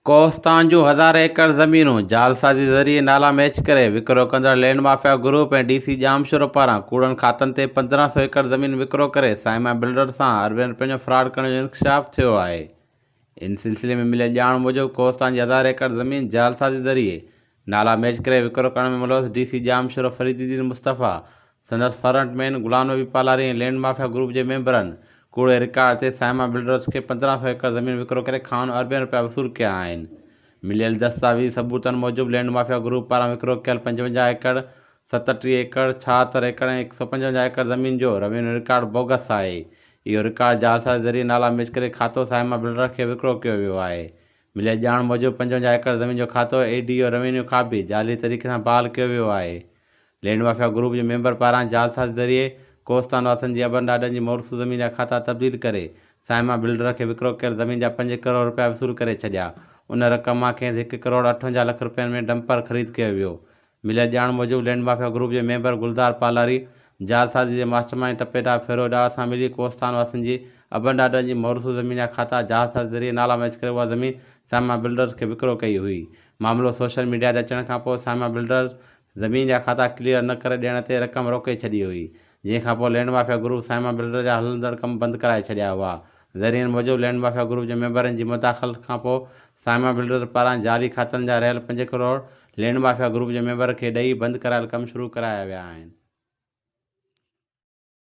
ڪوهستان جون هزارين ايڪڙ زمينون جعلسازي ذريعي نالا ميچ ڪري وڪرو ڪندڙ land mafia group ۽ D C Jamshoro پاران ڪوڙن کاتن تي 1500 ايڪڙ زمين وڪرو ڪري سائما بلڊر سان اربين رپين جو فراڊ ڪرڻ جو انڪشاف ٿيو آهي. ان سلسلي ۾ مليل ڄاڻ موجب ڪوهستان جي هزارين ايڪڙ زمين جعلسازي ذريعي نالا ميچ ڪري وڪرو ڪرڻ ۾ ملوث ڊي سي ڄامشورو فريد الدين مصطفيٰ، سندس front man Ghulam Nabi Palari ۽ land mafia group جي ميمبرن ڪوڙي رڪارڊ تي سائما بلڊرز کي 1500 ايڪڙ زمين وڪرو ڪري کانئن اربين رپيا وصول ڪيا آهن. مليل دستاويزي ثبوتن موجب لينڊ مافيا گروپ پاران وڪرو ڪيل 55 ايڪڙ، 37 ايڪڙ، 76 ايڪڙ ۽ 155 ايڪڙ زمين جو روينيو رڪارڊ بوگس آهي. اهو رڪارڊ جعلسازي ذريعي نالا ميچ ڪري کاتو سائما بلڊر کي وڪرو ڪيو ويو آهي. مليل ڄاڻ موجب 55 ايڪڙ زمين جو کاتو اي ڊي او روينيو کان به جعلي طريقي سان بحال ڪيو ويو آهي. لينڊ مافيا گروپ جي ميمبر پاران جعلسازي ذريعي ڪوهستان واسين جي ابن ڏاڏن جي موروثي زمين جا کاتا تبديل ڪري سائما بلڊر کي وڪرو ڪيل زمين جا پنج ڪروڙ رپيا وصول ڪري ڇڏيا. ان رقم مان کيس هڪ ڪروڙ 58 لک رپين ۾ ڊمپر خريد ڪيو ويو. مليل ڄاڻ موجب لينڊ مافيا گروپ جي ميمبر گلزار پالاري جعلسازي جي ماسٽر مائينڊ ٽپيڊار فيروز ڊار سان ملي ڪوهستان واسين جي ابن ڏاڏن جي موروثي زمين جا کاتا جعلسازي ذريعي نالا ميچ ڪري اها زمين سائما بلڊرز کي وڪرو ڪئي هئي. معاملو سوشل ميڊيا تي اچڻ کانپوء سائما بلڊرز زمين جا کاتا ڪليئر نه ڪري ڏيڻ تي رقم روڪي ڇڏي هئي جنهن کانپوء land mafia group Saima builder جا هلندڙ ڪم بند ڪرائي ڇڏيا هئا. ذريعن موجب لينڊ مافيا گروپ جي ميمبرن جي مداخلت کانپوء سائما بلڊرز پاران جعلي کاتن جا رهيل پنج ڪروڙ لينڊ مافيا گروپ جي ميمبر کي ڏئي بند ڪرايل ڪم شروع ڪرايا ويا آهن.